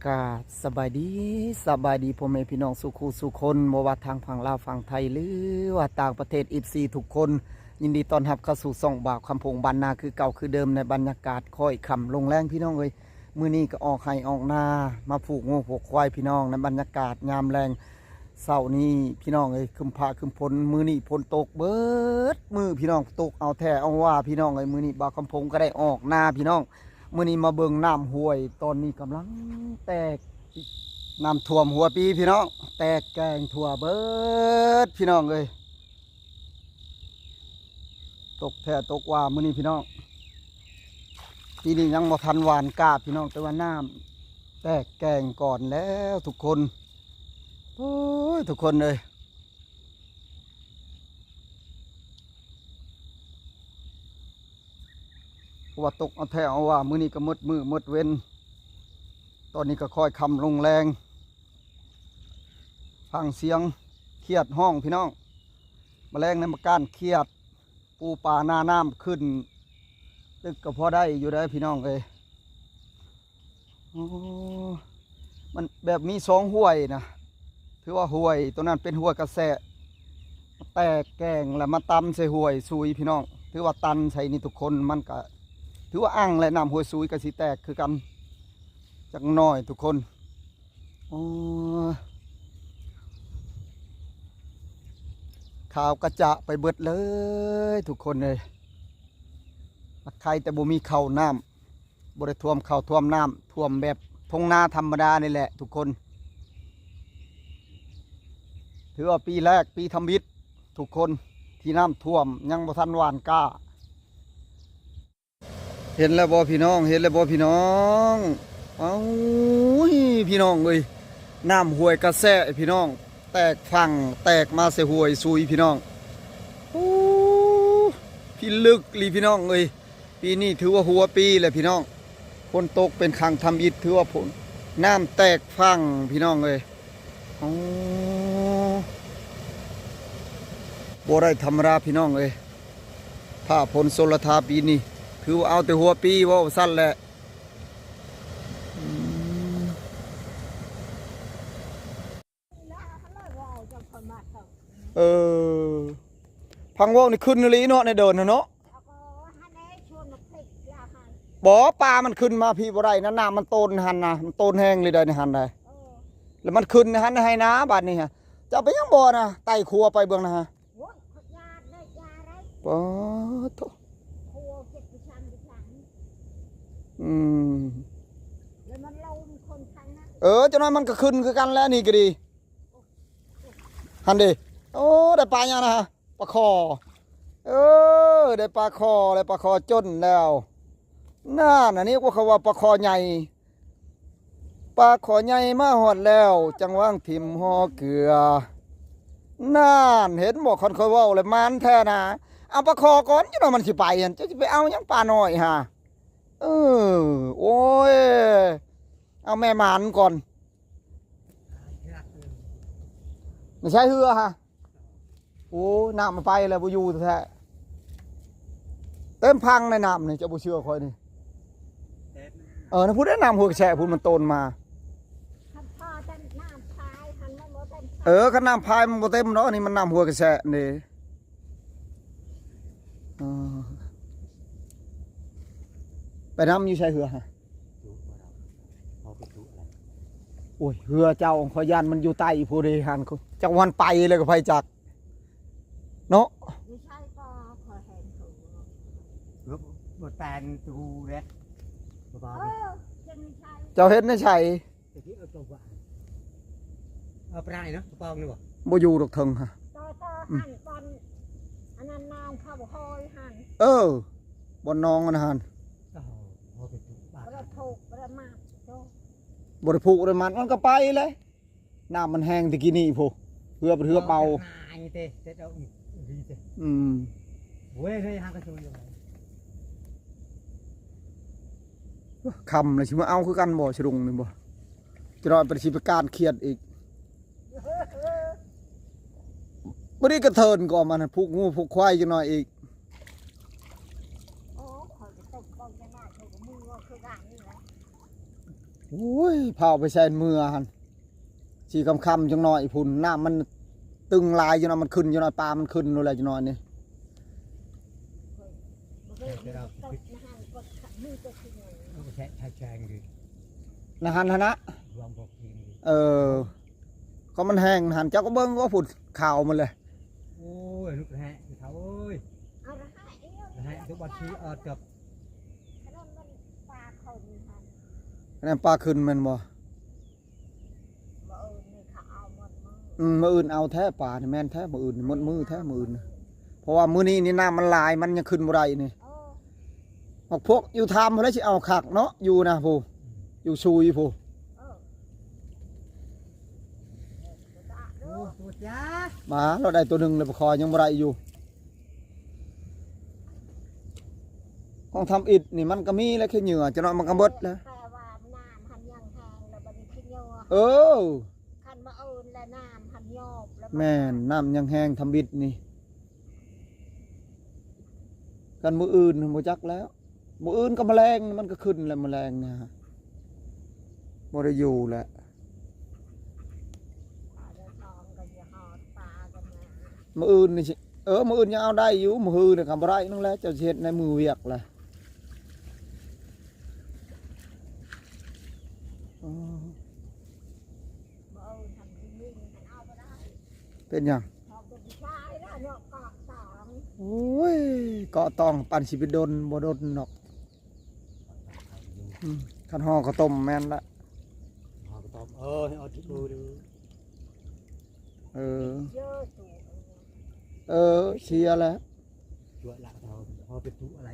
ກາບສະບາຍດີ, ສະບາຍດີພໍ່ແມ່ພີ່ນ້ອງສູ່ຄູ່ສູ່ຄົນ, ບໍ່ວ່າທາງຝັ່ງລາວຝັ່ງໄທ ຫຼືວ່າຕ່າງປະເທດ ເອັຟຊີທຸກຄົນ, ຍິນດີຕ້ອນຮັບເຂົ້າສູ່ຊ່ອງບ່າວຄຳພົງບ້ານນາ ຄືເກົ່າຄືເດີມ ໃນບັນຍາກາດຄ້ອຍຄ່ຳລົງແລງ ພີ່ນ້ອງເອີຍ. ມື້ນີ້ກໍອອກໄຮ່ອອກນາ ມາຜູກງົວຜູກຄວາຍ ພີ່ນ້ອງ, ໃນບັນຍາກາດຍາມແລງ ເຊົ້ານີ້ພີ່ນ້ອງເອີຍ, ຄຶ້ມຟ້າຄຶ້ມຝົນ, ມື້ນີ້ຝົນຕົກເບິດມື້ພີ່ນ້ອງ, ຕົກເອົາແທ້ເອົາວ່າພີ່ນ້ອງເອີຍ. ມື້ນີ້ບ່າວຄຳພົງກໍໄດ້ອອກນາພີ່ນ້ອງ, ມື້ນີ້ມາເບິ່ງນ້ຳຫ້ວຍ ຕອນນີ້ກຳລັງແຕກ, ນ້ຳຖ້ວມຫົວປີພີ່ນ້ອງ, ແຕກແກງທົ່ວເບິດພີ່ນ້ອງເອີຍ. ຕົກແທ້ຕົກວ່າມື້ນີ້ພີ່ນ້ອງ, ປີນີ້ຍັງບໍ່ທັນຫວ່ານກ້າພີ່ນ້ອງ, ແຕ່ວ່ານ້ຳແຕກແກງກ່ອນແລ້ວທຸກຄົນ. ໂອ້ຍ ທຸກຄົນເອີຍ, ເພາະວ່າຕົກເອົາແທ້ເອົາວ່າ, ມື້ນີ້ກໍໝົດມື້ໝົດເວັນ, ຕອນນີ້ກໍຄ້ອຍຄ່ຳລົງແລງ. ຟັງສຽງຂຽດຮ້ອງພີ່ນ້ອງ, ມາແລງໃນມາກ້ານຂຽດ, ປູປາໜ້ານ້ຳຂຶ້ນ, ຕຶກກໍພໍໄດ້ຢູ່ເດ້ພີ່ນ້ອງເອີຍ. ໂອ້ ມັນແບບມີສອງຫ້ວຍນະ, ຖືວ່າຫ້ວຍໂຕນັ້ນເປັນຫ້ວຍກະແສ ແຕກແກງ ແລ້ວມາຕຳໃສ່ຫ້ວຍສຸຍພີ່ນ້ອງ, ຖືວ່າຕັນໃສ່ນີ້ທຸກຄົນ, ມັນກະຖືວ່າອັ່ງ ແລະ ນ້ຳຫ້ວຍສຸຍກະຊິແຕກຄືກັນຈັກໜ້ອຍທຸກຄົນ. ໂອ້ ຂາວກະຈະໄປເບິດເລີຍທຸກຄົນເອີຍ, ໃຄແຕ່ບໍ່ມີເຂົ້ານ້ຳ, ບໍ່ໄດ້ຖ້ວມເຂົ້າຖ້ວມນ້ຳ, ຖ້ວມແບບທົ່ງນາທຳມະດານີ້ແຫຼະທຸກຄົນ. ຖືວ່າປີແລກ ປີທຳອິດທຸກຄົນ ທີ່ນ້ຳຖ້ວມ, ຍັງບໍ່ທັນຫວ່ານກ້າ. ເຫັນແລ້ວບໍ່ພີ່ນ້ອງ? ເຫັນແລ້ວບໍ່ພີ່ນ້ອງ? ເອົາ ພີ່ນ້ອງເອີຍ, ນ້ຳຫ້ວຍກະແສພີ່ນ້ອງ, ແຕກຝັ່ງ ແຕກມາໃສ່ຫ້ວຍສຸຍພີ່ນ້ອງ. ໂອ້ ພິລຶກອີ່ຫຼີພີ່ນ້ອງເອີຍ, ປີນີ້ຖືວ່າຫົວປີແລ້ວພີ່ນ້ອງ, ຝົນຕົກເປັນຄັ້ງທຳອິດ, ຖືວ່າຝົນ ນ້ຳແຕກຝັ່ງພີ່ນ້ອງເອີຍ. ໂອ້ ບໍ່ໄດ້ທຳມະດາພີ່ນ້ອງເອີຍ, ຟ້າຝົນຊົນລະທາປີນີ້ ຖືວ່າເອົາແຕ່ຫົວປີ ເວົ້າຊັ້ນແຫຼະ. ອືມ ເອີ ພັງເວົ້ານີ້ຂຶ້ນອີ່ຫຼີເນາະ ໃນເດີນຫັ້ນເນາະ. ບໍ່, ປາມັນຂຶ້ນມາພີ້ບໍ່ໄດ້ນະ, ນ້ຳມັນໂຕນຫັ້ນນະ, ມັນໂຕນແຮງເລີຍໃດ໋ໃນຫັ້ນໃດ໋. ແລ້ວມັນຂຶ້ນໃນຫັ້ນໃນໄຮ່ນາບາດນີ້. ເຈົ້າເປັນຫຍັງບໍ່ນະ ໄຕ່ຂົວໄປເບິ່ງນະ? ໂອ້ຍ ຂ້ອຍຢ້ານເດ້ ຢ່າໄດ້ ປາໂທ້ ຂົວເຈັບໄປຊຳໄປຊຳ. ອືມ ແລ້ວມັນລົມຄົນທາງນັ້ນ. ເອີ ຈັກໜ້ອຍມັນກໍຂຶ້ນຄືກັນແຫຼະ ນີ້ກໍດີ. ຫັ້ນເດ້. ໂອ້ ໄດ້ປາຫຍັງນະ? ປາຄໍ່. ເອີ ໄດ້ປາຄໍ່ ໄດ້ປາຄໍ່ຈົນແລ້ວ. ນັ້ນ ອັນນີ້ພວກເຂົາວ່າປາຄໍ່ໃຫຍ່. ປາຄໍ່ໃຫຍ່ມາຮອດແລ້ວ ຈັ່ງວາງຖິ້ມຫໍ່ເກືອ. ນັ້ນ ເຫັນບໍ່ ຄັນຂ້ອຍເວົ້າແລ້ວໝານແທ້ນະ. ເອົາປາຄໍ່ກ່ອນ ຈັກໜ້ອຍມັນຊິໄປຫັ້ນ. ເຈົ້າຊິໄປເອົາຫຍັງປານ້ອຍຫາ? ເອີ ໂອ້ຍ ເອົາແມ່ໝານກ່ອນ. ໃນໃສເຮືອຫະ? ໂອ້ ນ້ຳມັນໄປແລ້ວ ບໍ່ຢູ່ແທ້. ເຕັມຝັ່ງໃນນ້ຳນີ້ ເຈົ້າບໍ່ເຊື່ອຂ້ອຍນີ້. ເອີ ນັ້ນພຸ້ນເດ້ ນ້ຳຫ້ວຍກະແຊະພຸ້ນ ມັນໂຕນມາ. ຄັນພໍແຕ່ນ້ຳພາຍຫັ້ນມັນບໍ່ເຕັມ. ເອີ ຄັນນ້ຳພາຍມັນບໍ່ເຕັມດອກ, ອັນນີ້ມັນນ້ຳຫ້ວຍກະແຊະເດ້. ເອີ ໄປນຳຢູ່ໃສເຮືອຫະ? ໂອ້ຍ ເຮືອເຈົ້າ ຂ້ອຍຢ້ານມັນຢູ່ໃຕ້ພຸ້ນເດ້ຫັ້ນ, ຈັກວ່າມັນໄປແລ້ວກໍໃຜຈັກເນາະ. ຢູ່ໃສກໍຂ້ອຍເຫັນເຂົາ ເອີ ບໍ່ແຕນຕູເດ້ ບໍ່ບາດ. ເອີ ຈັ່ງໃສ ເຈົ້າເຫັນໃນໃສ? ຕະກີ້ເອົາຕົວ ເອົາປານເນາະ ກະປອງນີ້ບໍ່? ບໍ່ຢູ່ດອກເທິງຫະ. ຕໍ່ ຕໍ່ ອືມ ຫັ້ນບ່ອນ ອັນນັ້ນນ້ອງເຂົາເຮີຍຫັ້ນ. ເອີ ບ່ອນນ້ອງອັນຫັ້ນ. ໂອ້ໂຫ ບໍ່ໄດ້ຜູກ ບໍ່ໄດ້ມັດ ໂຕ ບໍ່ໄດ້ຜູກ ບໍ່ໄດ້ມັດ ມັນກໍໄປແຫຼະ. ນ້ຳມັນແຮງແຕ່ກີ້ນີ້ພຸ້ນ ເຮືອ ເຮືອເບົາ. ອືມ ໂອ້ຍ ເຮີຍ ຫາກະຊຸຍ ຄ່ຳແລ້ວຊິມາເອົາຄືກັນບໍ່ ສະດຸງນີ້ບໍ່? ຈະນ້ອຍໄປຊິໄປການຂຽດອີກ. ບໍ່ໄດ້ກະເທີນກໍມາ ຜູກງົວຜູກຄວາຍຈັກໜ້ອຍອີກ. ໂອ້ ຂ້ອຍກໍຕົກເບິ່ງຈັກໜ້ອຍ ຂ້ອຍກໍມືຄືກັນນີ້ແຫຼະ. ໂອ້ຍ ພາວໄປແຊນເມືອຫັ້ນ ຊິຄ່ຳໆ ຈັກໜ້ອຍພຸ້ນ ນ້ຳມັນຕຶງຫຼາຍຢູ່ເນາະ ມັນຂຶ້ນຢູ່ເນາະ ປາມັນຂຶ້ນໂລດແຫຼະຈັກໜ້ອຍນີ້. ແຊະແຊະແຊະຢູ່ ນະຫັ້ນຫັ້ນນະ ເອີ ກໍມັນແຫ້ງຫັ້ນ ເຈົ້າກໍເບິ່ງວ່າພຸ້ນ ຂາວໝົດເລີຍ. ໂອ້ຍ ລູກແຮະເຖົ້າເອີຍ ແຮະ ແຮະ ທຸກບັດຊີອອດກັບ ອັນນັ້ນມັນປາຂຶ້ນຫັ້ນ ອັນນັ້ນປາຂຶ້ນແມ່ນບໍ່? ມື້ອື່ນນີ້ເຂົາເອົາໝົດມື້ ອືມ ມື້ອື່ນເອົາແທ້ປານີ້ ແມ່ນແທ້ ມື້ອື່ນໝົດມື້ແທ້ມື້ອື່ນ ເພາະວ່າມື້ນີ້ນີ້ນ້ຳມັນຫຼາຍ ມັນຍັງຂຶ້ນບໍ່ໄດ້ນີ້. ເອີ ບັກພວກຢູ່ຖ້ຳພຸ້ນແຫຼະຊິເອົາຄັກເນາະ ຢູ່ນະຜູ້ ຢູ່ຊຸຍຜູ້. ເອີ ໂອ້ ໂຕຈ້າ ມາ ລາວໄດ້ໂຕໜຶ່ງແລ້ວ ປາຄໍຍັງບໍ່ໄດ້ຢູ່. ຂອງທຳອິດນີ້ມັນກໍມີແຫຼະ ຂີ້ເຫຍື້ອ ຈັກໜ້ອຍມັນກໍເບິດແລ້ວ. ແຕ່ວ່ານ້ຳຫັ້ນຍັງແຮງ ແລ້ວບັດນີ້ຂີ້ເຫຍື້ອ ເອີ ຄັນມື້ອື່ນແລ້ວນ້ຳຫັ້ນຍອບແລ້ວ ແມ່ນ ນ້ຳຍັງແຮງທຳອິດນີ້. ຄັນມື້ອື່ນບໍ່ຈັກແລ້ວ ມື້ອື່ນກໍມະແລງ ມັນກໍຂຶ້ນແລ້ວ ມະແລງນະ ບໍ່ໄດ້ຢູ່ແລ້ວ. ມື້ອື່ນນີ້ຊິ ເອີ ມື້ອື່ນຍັງເອົາໄດ້ຢູ່ ມື້ຮືນີ້ກໍບໍ່ໄດ້ນັ້ນແຫຼະ ເຈົ້າຊິເຮັດໃນມື້ວຽກລະ. ເປັນຫຍັງ? ໂອ້ຍ ເກາະຕອງ ປານຊິໄປດົນ ບໍ່ດົນດອກ. ອືມ ຄັນຫໍ່ເຂົ້າຕົ້ມແມ່ນລະ ຫໍ່ເຂົ້າຕົ້ມ ເອີ ໃຫ້ອອກ ເອີ ເອີ ເອີ ເສຍແລ້ວ ຈົວະລະ ເຮົາ ເຮົາໄປຈຸອະໄລ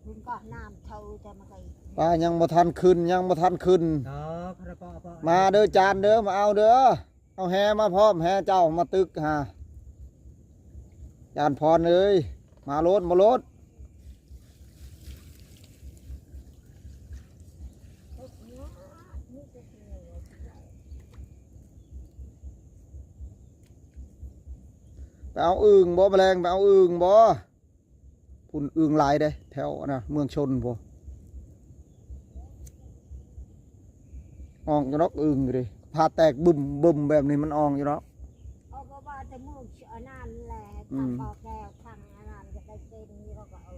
ມັນກໍນ້ຳເທົ່າແຕ່ມັນກໍ ປາຍັງບໍ່ທັນຂຶ້ນ ຍັງບໍ່ທັນຂຶ້ນ ດອກ ມາເດີຈານເດີ ມາເອົາເດີ. ເອົາແຫມາພ້ອມ ແຫເຈົ້າມາຕຶກຫາ ຈານພອນເອີຍ ມາໂລດ ມາໂລດ ໄປເອົາອຶ່ງບໍ່ ມະແລງ ໄປເອົາອຶ່ງບໍ່? ພຸ້ນອຶ່ງຫຼາຍເດ້ ແຖວອັນນະ ເມືອງຊົນພຸ້ນ ອອກຢູ່ດອກອຶ່ງຢູ່ເດ້ ພາແຕກບຶ້ມໆ ແບບນີ້ມັນອອກຢູ່ດອກ. ເພາະວ່າແຕ່ເມືອງອັນນັ້ນແຫຼະ ອືມ ທາງບໍ່ແກ້ວ ທາງອັນນັ້ນກໍໄດ້ເປັນຢູ່ດອກ ກໍເອີ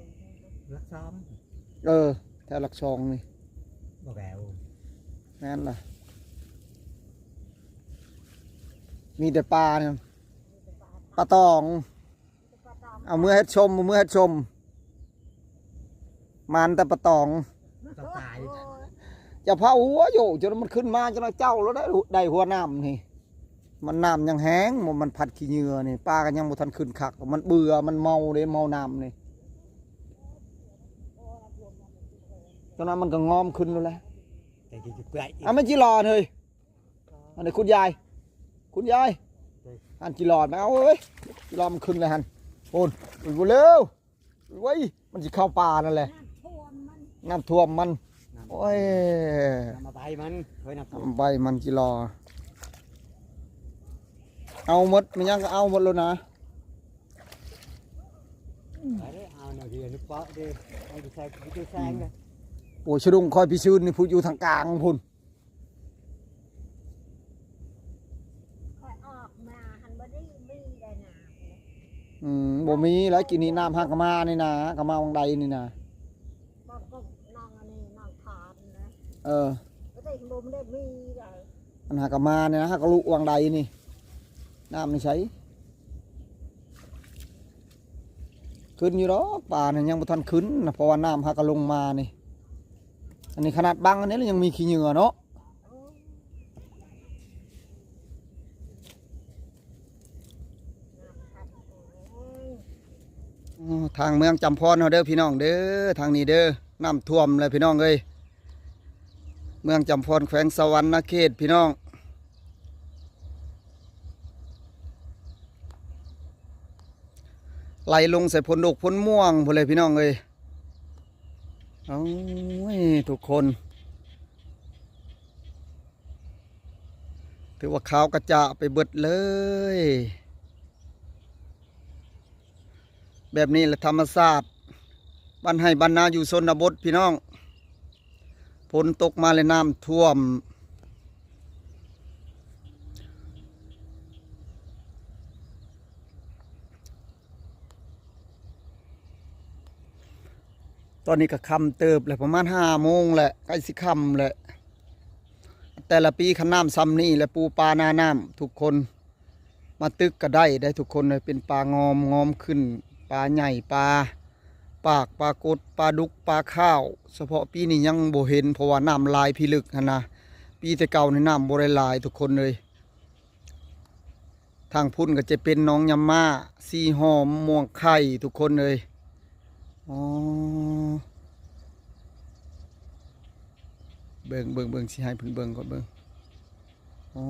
ຫຼັກສອງ ເອີ ແຖວຫຼັກສອງນີ້ ບໍ່ແກ້ວ ແມ່ນລະ ມີແຕ່ປານີ້ ປາຕອງ. ເອົາເມືອເຮັດຊົມ ເອົາເມືອເຮັດຊົມ ມານແຕ່ປາຕອງ ຕ້ອງຕາຍ ຢ່າພາຫົວໂຍ ຈົນມັນຂຶ້ນມາ ຈົນເຈົ້າແລ້ວໄດ້ ໄດ້ຫົວນ້ຳນີ້ ມັນນ້ຳຍັງແຮງ ມັນພັດຂີ້ເຫຍື້ອນີ້ ປາກໍຍັງບໍ່ທັນຂຶ້ນຄັກ ມັນເບື່ອ ມັນເມົາເດ້ ເມົານ້ຳນີ້ ຈັ່ງນັ້ນມັນກໍງອມຂຶ້ນແລ້ວແຫຼະ. ເອົາ ແມ່ນຈີລອເຮີ້ຍ ອັນນີ້ຄຸນຍາຍ ຄຸນຍາຍ ເອີ ຫັ້ນຈີລອນ ເອົາເອີຍ ຈີລອນມັນຂຶ້ນແລ້ວຫັ້ນ ໂອ້ນ ໂອ້ຍ ບໍ່ເລັວ ໂອ້ຍ ມັນຊິເຂົ້າປ່ານັ້ນແຫຼະ ນ້ຳຖ້ວມມັນ ນ້ຳຖ້ວມມັນ ນ້ຳ ໂອ້ຍ ນ້ຳໃບມັນ ເຮີ້ຍ ນ້ຳຖ້ວມ ໃບມັນຈີລອ ເອົາໝົດ ແມ່ນຫຍັງກໍເອົາໝົດໂລດນະ ໄປເດ້ ເອົາແນວທີ່ອັນນີ້ເປາະເດ້ ເອົາໄປໃສ່ ໄປໃສ່ແລ້ວ ໂອ້ຍ ສະດຸ້ງຂ້ອຍພິຊືນນີ້ ຜູ້ຢູ່ທາງກາງພຸ້ນ ຂ້ອຍອອກມາຫັ້ນບໍ່ໄດ້ມີໄດນະ ອືມ ບໍ່ມີແລ້ວ ກິນນີ້ນ້ຳຫາກະມານີ້ນະ ຫາກະມາວັງໃດນີ້ນະ ບໍ່ກໍນ້ອງອັນນີ້ ນ້ອງທອນນະ ເອີ ບໍ່ໄດ້ ບໍ່ໄດ້ມີໃດ ອັນຫາກະມານີ້ນະ ຫາກະລຸວັງໃດນີ້ ນ້ຳນີ້ໃສ ຂຶ້ນຢູ່ດອກ ປານີ້ຍັງບໍ່ທັນຂຶ້ນນະ ເພາະວ່ານ້ຳຫາກະລົງມານີ້ ອັນນີ້ຂະໜາດບັງອັນນີ້ລະຍັງມີຂີ້ເຫຍື້ອເນາະ ໂອ້ ທາງເມືອງຈຳພອນເຮົາເດີພີ່ນ້ອງເດີ ທາງນີ້ເດີ ນ້ຳຖ້ວມແລ້ວພີ່ນ້ອງເອີຍ ເມືອງຈຳພອນ ແຂວງສະຫວັນນະເຂດພີ່ນ້ອງ ໄຫຼລົງໃສ່ໂພນດົກໂພນມ່ວງພຸ້ນເລີຍພີ່ນ້ອງເອີຍ. ໂອ້ຍ ທຸກຄົນ ຖືວ່າຂາວກະຈະໄປເບິດເລີຍ. ແບບນີ້ແຫຼະທຳມະຊາດ ບ້ານໄຮ່ບ້ານນາຢູ່ຊົນນະບົດພີ່ນ້ອງ. ຝົນຕົກມາແລ້ວນ້ຳຖ້ວມ. ຕອນນີ້ກໍຄ່ຳເຕີບແລ້ວ ປະມານຫ້າໂມງແຫຼະ ໃກ້ຊິຄ່ຳແຫຼະ. ແຕ່ລະປີຄັນນ້ຳຊ່ຳນີ້ແຫຼະ ປູປານານ້ຳທຸກຄົນ. ມາຕຶກກໍໄດ້ໄດ໋ທຸກຄົນເອີຍ ເປັນປາງອມ ງອມຂຶ້ນ ປາໃຫຍ່ ປາປາກ ປາກົດ ປາດຸກ ປາຂາວ. ສະເພາະປີນີ້ຍັງບໍ່ເຫັນ ເພາະວ່ານ້ຳຫຼາຍພິລຶກຫັ້ນນະ. ປີແຕ່ເກົ່ານີ້ນ້ຳບໍ່ໄດ້ຫຼາຍທຸກຄົນເອີຍ. ທາງພຸ້ນກໍຈະເປັນໜອງຍຳມ້າ ສີຫອມ ມ່ວງໄຂ່ທຸກຄົນເອີຍ. ອໍ ເບິ່ງ ເບິ່ງ ເບິ່ງ ຊິໃຫ້ເພິ່ນເບິ່ງກ່ອນ ເບິ່ງ. ອໍ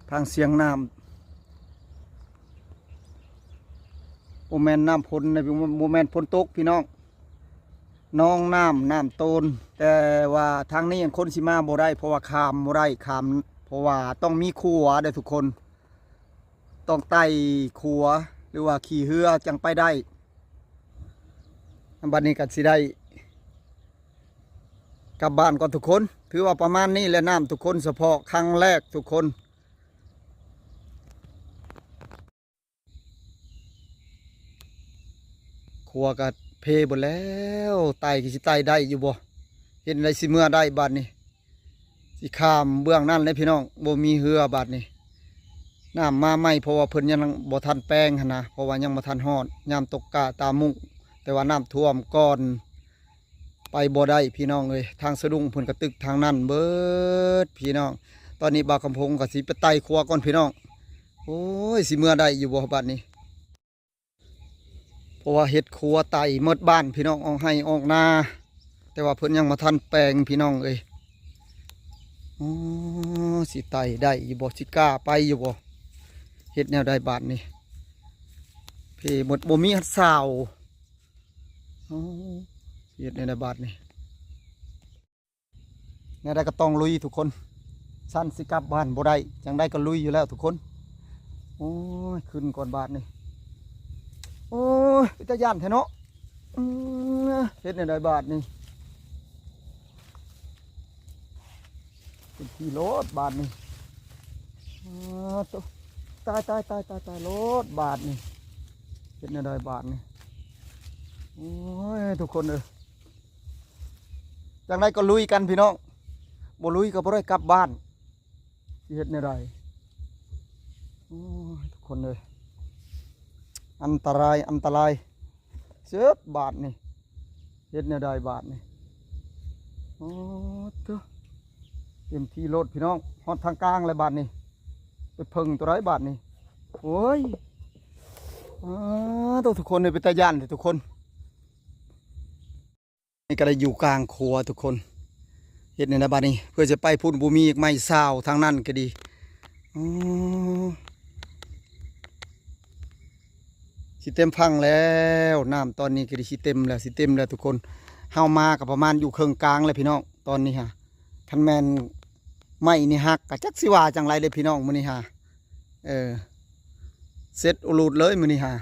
ຟັງສຽງນ້ຳ ບໍ່ແມ່ນນ້ຳຝົນ ບໍ່ແມ່ນຝົນຕົກພີ່ນ້ອງ. ໜອງນ້ຳ ນ້ຳໂຕນ. ແຕ່ວ່າທາງນີ້ຄົນຊິມາບໍ່ໄດ້ ເພາະວ່າຂ້າມບໍ່ໄດ້ ຂ້າມ ເພາະວ່າຕ້ອງມີຂົວເດີທຸກຄົນ. ຕ້ອງໄຕ່ຂົວ ຫຼືວ່າຂີ່ເຮືອຈັ່ງໄປໄດ້. ບັດນີ້ກໍຊິໄດ້ກັບບ້ານກ່ອນທຸກຄົນ. ຖືວ່າປະມານນີ້ແຫຼະ ນ້ຳທຸກຄົນ ສະເພາະຄັ້ງແລກທຸກຄົນ. ຂົວກໍເພເບິດແລ້ວ ໄຕ່ກໍຊິໄຕ່ໄດ້ຢູ່ບໍ່? ເຮັດແນວໃດຊິເມືອໄດ້ບາດນີ້? ຊິຂ້າມເບື້ອງນັ້ນແຫຼະພີ່ນ້ອງ ບໍ່ມີເຮືອບາດນີ້. ນ້ຳມາໃໝ່ ເພາະວ່າເພິ່ນຍັງບໍ່ທັນແປງຫັ້ນນະ ເພາະວ່າຍັງບໍ່ທັນຮອດຍາມຕົກກ້າຕາມຸ້ງ ແຕ່ວ່ານ້ຳຖ້ວມກ່ອນ. ໄປບໍ່ໄດ້ພີ່ນ້ອງເອີຍ ທາງສະດຸ້ງເພິ່ນກະຕຶກທາງນັ້ນເບິດພີ່ນ້ອງ. ຕອນນີ້ບ່າວຄຳພົງກໍຊິໄປໄຕ່ຂົວກ່ອນພີ່ນ້ອງ. ໂອ້ຍ ຊິເມືອໄດ້ຢູ່ບໍ່ບາດນີ້? ເພາະວ່າເຮັດຂົວໄຕ່ໝົດບ້ານພີ່ນ້ອງ ອອກໄຮ່ອອກນາ ແຕ່ວ່າເພິ່ນຍັງບໍ່ທັນແປງພີ່ນ້ອງເອີຍ. ອໍ ຊິໄຕ່ໄດ້ຢູ່ບໍ່? ຊິກ້າໄປຢູ່ບໍ່? ເຮັດແນວໃດບາດນີ້? ເພໝົດ ບໍ່ມີຮັດສາວ. ອໍ ເຮັດແນວໃດບາດນີ້? ແນວໃດກໍຕ້ອງລຸຍທຸກຄົນ ຊັ້ນຊິກັບບ້ານບໍ່ໄດ້ ຈັ່ງໃດກໍລຸຍຢູ່ແລ້ວທຸກຄົນ. ໂອ້ຍ ຂຶ້ນກ່ອນບາດນີ້. ໂອ້ຍ ເປັນຕາຢ້ານແທ້ເນາະ. ອືມ ເຮັດແນວໃດບາດນີ້? ເປັນທີ່ໂລດບາດນີ້. ອ້າ ໂຕ ຕາຍ ຕາຍ ຕາຍ ຕາຍ ຕາຍໂລດບາດນີ້. ເຮັດແນວໃດບາດນີ້? ໂອ້ຍ ທຸກຄົນເອີຍ ຈັ່ງໃດກໍລຸຍກັນພີ່ນ້ອງ ບໍ່ລຸຍກໍບໍ່ໄດ້ກັບບ້ານ. ຊິເຮັດແນວໃດ? ໂອ້ຍ ທຸກຄົນເອີຍ ອັນຕະລາຍ ອັນຕະລາຍ. ເສິບບາດນີ້ ເຮັດແນວໃດບາດນີ້? ໂອ້ ເຕັມທີ່ໂລດພີ່ນ້ອງ ຮອດທາງກາງແລ້ວບາດນີ້ ໄປເພິ່ງຕົວໃດບາດນີ້? ໂອ້ຍ ອ້າ ໂຕ ທຸກຄົນເອີຍ ເປັນຕາຢ້ານແທ້ທຸກຄົນ. ນີ້ກໍໄດ້ຢູ່ກາງຂົວທຸກຄົນ. ເຮັດແນວໃດບາດນີ້? ເພື່ອຈະໄປພຸ້ນ ບໍ່ມີໄມ້ຊາວທາງນັ້ນກໍດີ. ອໍ ຊິເຕັມຝັ່ງແລ້ວ ນ້ຳຕອນນີ້ກໍດີ ຊິເຕັມແລ້ວ ຊິເຕັມແລ້ວທຸກຄົນ. ເຮົາມາກໍປະມານຢູ່ເຄິ່ງກາງແລ້ວພີ່ນ້ອງ ຕອນນີ້ຫາ. ຄັນແມ່ນໄມ້ນີ້ຫັກກໍຈັກຊິວ່າຈັ່ງໃດເດ້ພີ່ນ້ອງ ມື້ນີ້ຫາ. ເອີ ເສັດອຸລຸດເລີຍມື້ນີ້ຫາ.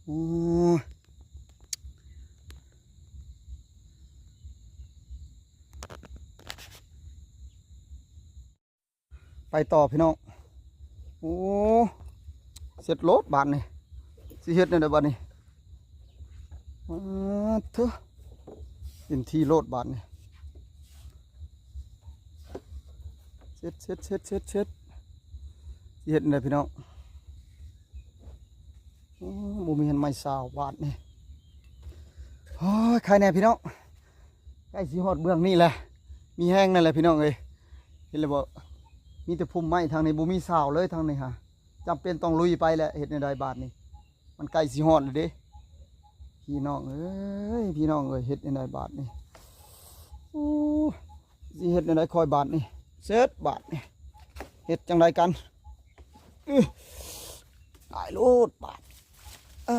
ໂອ້ ໄປຕໍ່ພີ່ນ້ອງ. ໂອ້ ເສັດໂລດບາດນີ້ ຊິເຮັດແນວໃດບາດນີ້? ອາ ເຖິ ເຕັມທີ່ໂລດບາດນີ້. ເສັດ ເສັດ ເສັດ ເສັດ ເສັດ ຊິເຮັດແນວໃດພີ່ນ້ອງ? ໂອ້ ບໍ່ມີເຮືອນໄມ້ຊາວບາດນີ້. ໂອ້ຍ ໃຄແດ່ພີ່ນ້ອງ ໃກ້ຊິຮອດເບື້ອງນີ້ແຫຼະ ມີແຮງນັ້ນແຫຼະພີ່ນ້ອງເອີຍ. ເຫັນແລ້ວບໍ່ ມີແຕ່ພຸ່ມໄມ້ທາງນີ້ ບໍ່ມີຊາວເລີຍທາງນີ້ຫາ. ຈຳເປັນຕ້ອງລຸຍໄປແຫຼະ ເຮັດແນວໃດບາດນີ້? ມັນໃກ້ຊິຮອດແລ້ວເດ້ ພີ່ນ້ອງເອີຍ ພີ່ນ້ອງເອີຍ ເຮັດແນວໃດບາດນີ້? ໂອ້ ຊິເຮັດແນວໃດຂ້ອຍບາດນີ້? ເສັດບາດນີ້ ເຮັດຈັ່ງໃດກັນ? ອື ຕາຍໂລດບາດ. ເອີ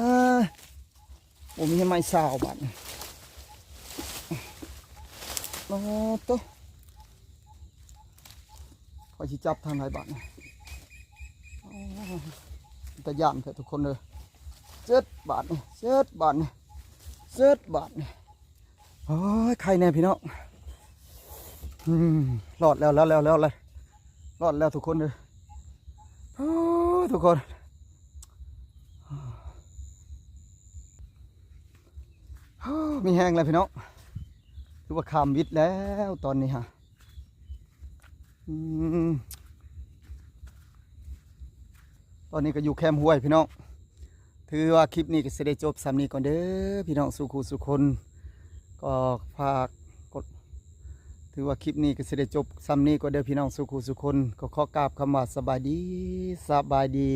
ບໍ່ມີເຮືອນໄມ້ຊາວບາດນີ້. ໂອ້ໂຕ ຂ້ອຍຊິຈັບທາງໃດບາດນີ້? ໂອ້ ຕາຢ້ານແທ້ທຸກຄົນເດີ. ເຈັດບາດນີ້ ເຈັດບາດນີ້ ເຈັດບາດນີ້. ໂອ້ຍ ໄຄແນ່ພີ່ນ້ອງ. ອືມ ລອດແລ້ວ ລອດແລ້ວ ລອດແລ້ວ ລອດແລ້ວທຸກຄົນເດີ. ໂອ້ ທຸກຄົນ ມີແຮງແລ້ວພີ່ນ້ອງ. ຖືວ່າຂ້າມວິດແລ້ວຕອນນີ້ຮະ. ອືມ ຕອນນີ້ກໍຢູ່ແຄມຫ້ວຍພີ່ນ້ອງ. ຖືວ່າຄລິບນີ້ກໍຊິໄດ້ຈົບສ່ຳນີ້ກ່ອນເດີພີ່ນ້ອງສູ່ຄູ່ສູ່ຄົນ. ກໍຝາກກົດ ຖືວ່າຄລິບນີ້ກໍຊິໄດ້ຈົບສ່ຳນີ້ກ່ອນເດີພີ່ນ້ອງສູ່ຄູ່ສູ່ຄົນ. ກໍຂໍກາບຄຳວ່າສະບາຍດີ ສະບາຍດີ.